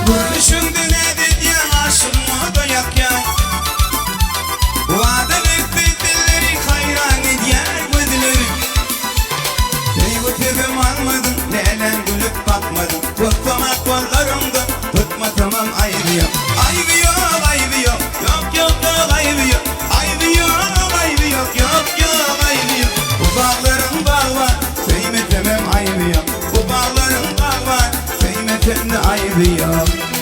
Görnüşiňde näz edýäň, aşygyň oda ýakýaň. Wada berdi dilleri, haýran edýär gözleri. Söýgi sözüm almadyň, läläm gülüp bakmadyň. Tutsam ak gollaryňda, tutmasamam aýby ýok. Aýby ýok, aýby ýok, ýok, ýok, ýok, aýby ýok. Aýby ýok, aýby ýok, ýok, ýok, aýby ýok. Bu baglaryň bagban, söýmesemem aýby ýok. Bu baglaryň bagban, söýmesem-de aýby ýok.